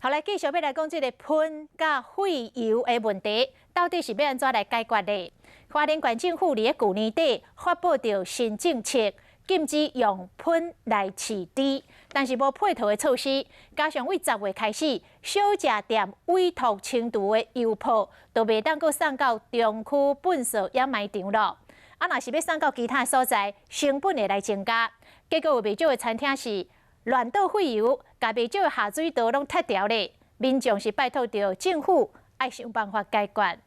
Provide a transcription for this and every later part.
好來，繼續欲來講這个噴佮廢油的問題，到底是欲按怎來解決的？花蓮縣政府佇咧舊年底發布著新政策，禁止用噴來飼豬，但是無配套的措施，加上對10月開始，小食店委託清除的油泡，就袂當閣送到中區糞掃掩埋場囉。啊，若是欲送到其他所在，成本會來增加。結果有袂少的餐廳是亂倒廢油，共袂少的下水道攏塞牢咧。民眾是拜託著政府愛想辦法解決。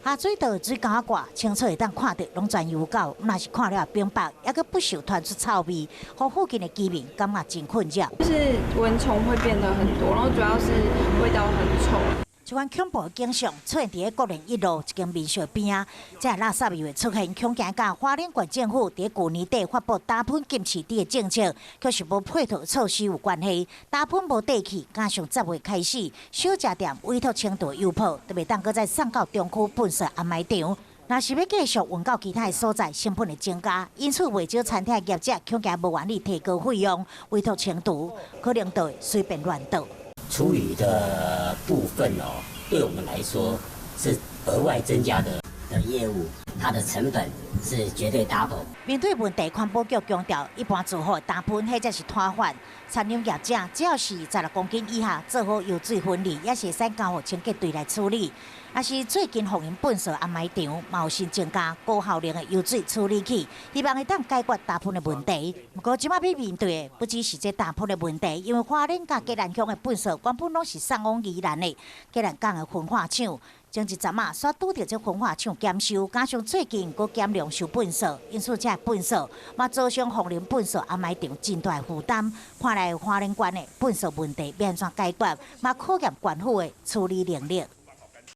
下水道水溝仔蓋清楚會當看著，攏全油垢，若是看了冰白，猶閣不時傳出臭味，予附近的居民感覺真困擾。就是蚊蟲會變得很多，然後主要是味道很臭。這款恐怖的景象出現佇咧國連一路一間民宿邊仔，這垃圾味的出現，恐驚佮花蓮縣政府佇舊年底發布打噴禁飼豬的政策，卻是無配套措施有關係。打噴無地去，加上10月開始，小食店委託清除油泡，就袂當閣再送到中區糞掃掩埋場。若是欲繼續運到其他的所在，成本會增加，因此袂少餐廳業者恐驚無願意提高費用，委託清除，可能就會隨便亂倒。廚餘的部分哦，對我們來說是額外增加的業務，它的成本是絕對 double。面對問題，環保局強調，一般住戶打噴或者是攤販、餐飲業者，只要是16公斤以下，做好油水分離，也是會使交予清潔隊來處理。若是最近福仁糞掃掩埋場，嘛有新增加高效能的油水處理器，希望會當解決焦噴的問題。毋過這馬欲面對的不只是這焦噴的問題，因為花蓮佮嘉南鄉的糞掃原本攏是送往宜蘭的嘉南港的焚化廠，前一陣仔煞拄著這焚化廠檢修，加上最近閣減量收糞掃，因此這糞掃嘛造成福仁糞掃掩埋場真大負擔。看來花蓮縣的糞掃問題欲按怎解決，嘛考驗縣府的處理能力。